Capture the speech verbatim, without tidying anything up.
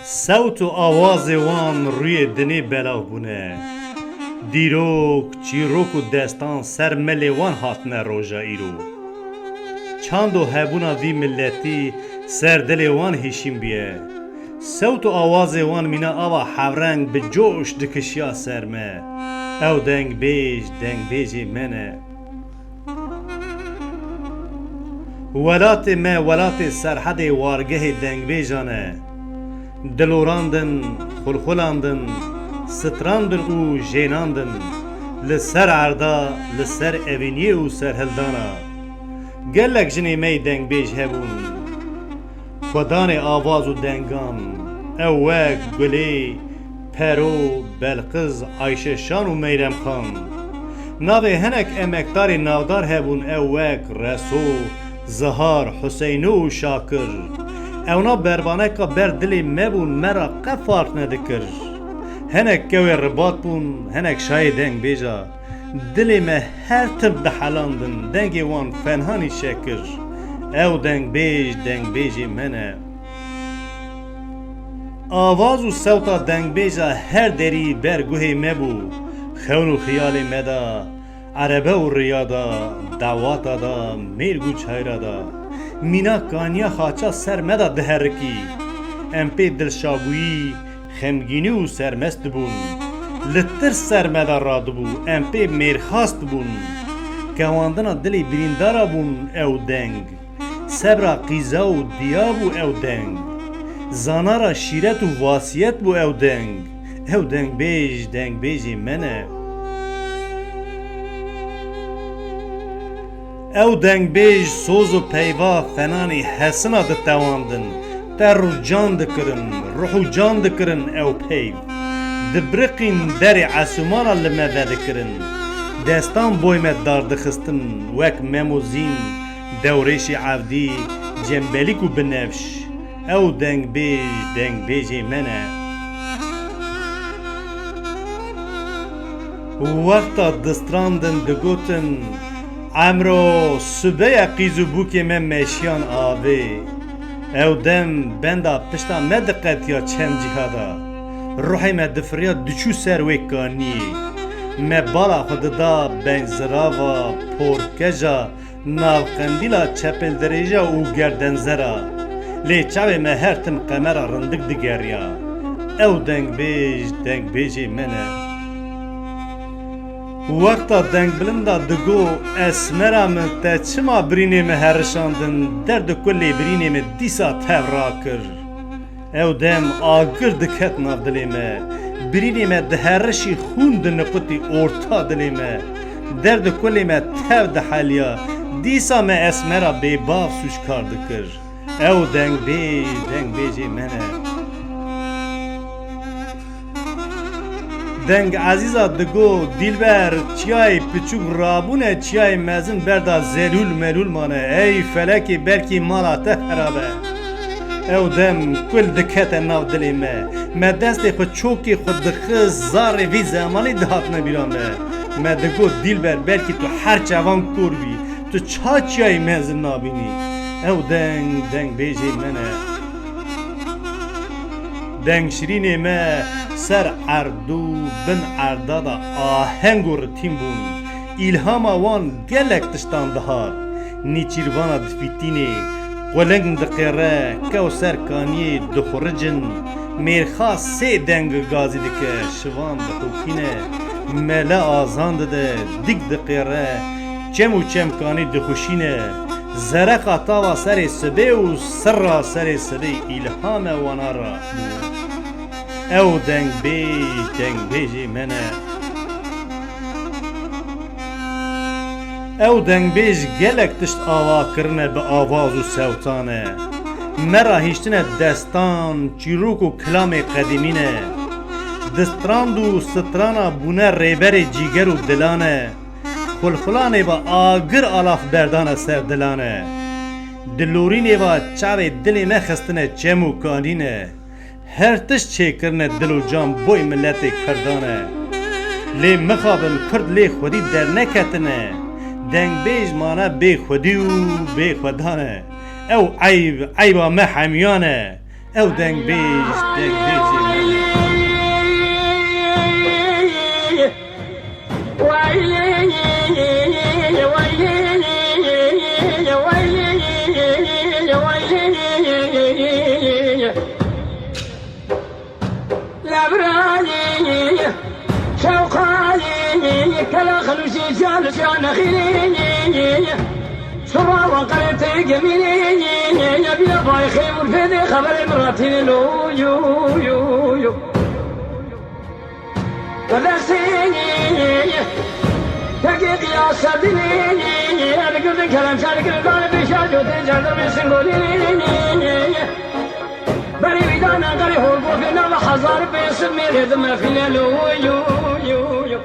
Sewt û awazê wan rûyê dinê belav bûne. Dîrok, çîrok û destan ser milê wan hatine roja îro. Çand û hebûna vî miletî ser dilê wan hişîn bûye. Sewt û awazê wan mîna ava hevreng bi coş dikişiya ser me. Ew dengbêj, dengbêjê me ne. Welatê me, welatê Serhedê wargehê dengbêjan e. Dilorandin, xulxulandin, strandin û jênandin, li ser erda, li ser evîniyê û serhildana. Gelek jinê me yê dengbêj hebûn. Xwedanê avaz û dengan, ew wek Gulê, Pero, Belqiz, Ayşe Şan û Meyrem Xan. Navê hinek emekdarê navdar hebûn, ew wek Reso, Zihar, Huseyno û Şakir. Ewna bervaneka ber dilê me bûn, me ra qe farq nedikir. Hinek kewê ribat bûn, hinek şayê dengbêja. Dilê me her tim dihelandin, dengê wan fenhanî şekir. Ew dengbêj, dengbêjê me ne. Avaz û sewta dengbêja her derî ber guhê me bû. Xewn û xiyalê me de, erebe û riya de, dawata de, mêrg û çayra de. Mîna kaniya xaça ser me de diherikî. Em pê dilşabûyî, xemgînî û sermest dibûn. Li tirs ser me de radibû, em pê mêrxas dibûn. Kewandina dilê birîndara bûn ew deng. Sebra qîza û diya bû ew deng. Zanara şîret û vasiyet bû ew deng. Ew dengbêj, dengbêjê me ne. Ew dengbêj soz û peyva fenanî hesina ditewandin, ter û can dikirin, ruh û can dikirin ew peyv. Dibiriqîn derê esûmana li me vedikirin. Destan boy me dardixistin wek Mem û Zîn, Dewrêşî Evdî, Cembelîk û Binevş. Ew dengbêj, dengbêjê me ne. Wexta distrandin digotin, Emro sibe ye qîz û bûkê me meşiyan avê. Ew dem benda pişta me diqetiya çem cîha de. Ruhê me difiriya diçû ser wê kaniyê. Me bala xwe dida beng zirava, porkeja, nav qendîla çepêldirêja û gerdenzera. Lê çavê me her tim qemera rindik digeriya. Ew dengbêj, dengbêjê me ne. Wexta dengbilinda digo, Esmera min, te çima birînê me herişandin, derd û kulê birînê me dîsa tev rakir. Ew dem agir diket nav dilê me. Birînê me diherişî, xûn diniqutî orta dilê me. Derd û kulê me tev diheliya. Dîsa me Esmera bêbav sûckar dikir. Ew dengbêj, dengbêjê me ne. Deng ezîza digo, Dîlber, çiyayê piçûk rabûne, çiyayê mezin berda zelûl melûl mane. Ey felekê, belkî mala te xerab e. Ew dem kul dikete nav dilê me. Me destê xwe çokê xwe dixist, zarê vî zemanî dihatine bîra me. Me digot, Dîlber, belkî tu her çavan kor bî. Tu ça çiyayê mezin nabînî? Ew deng, dengbêjê me ne. Deng şirînê me ser erd û bin erda de aheng û ritîm bûn. Îlhama wan gelek tiştan dihat. Nîçîrvana difîtînê, quling diqêre, kew ser kaniyê dixuricin. Mêrxa sê deng gazî dike, şivan dixokîne, mele azan dide, dik diqêre, çem û çemkanî dixuşîne. Zereqa tava serê sibê û sirra serê sibê îlhame wana re bû. Ew dengbêj, dengbêjê me ne. Ew dengbêj gelek tişt ava kirine bi avaz û sewtan e. Me ra hiştine destan, çîrok û kilamê qedîmî ne. Distrand û strana bûne rêberê cîger û dilan e. Xulxulanê ve agir alaf berdane ser dilan e. Dilorînê ve çavê dilê me xistine çem û kanî ne. Her tişt çêkirine dil û can boy miletê Kurdan e. Lê mixabin Kurd lê xwedî derneketine. Dengbêj mane bê xwedî û bê xwedan e. Ew eyb, eyba me hemiyan e. Ew dengbêj, dengbêjê me ye. Lebrayî, şewqayî, kela xelûşî, şal şanexînî, sura wa qerê tê gemînî, ya bîra bay xêmûr fêdê xeberê min ratînî lo, yo, yo, yo. Qedesî, tekê qiyasa dinî, ya digirdin kerem şarkir, dane pêşa cotê, cerdimê singolî. Berî wî dane qerî hol gofê nava hezar pêsir mêrê di mefîne lo, yo, yo, yo.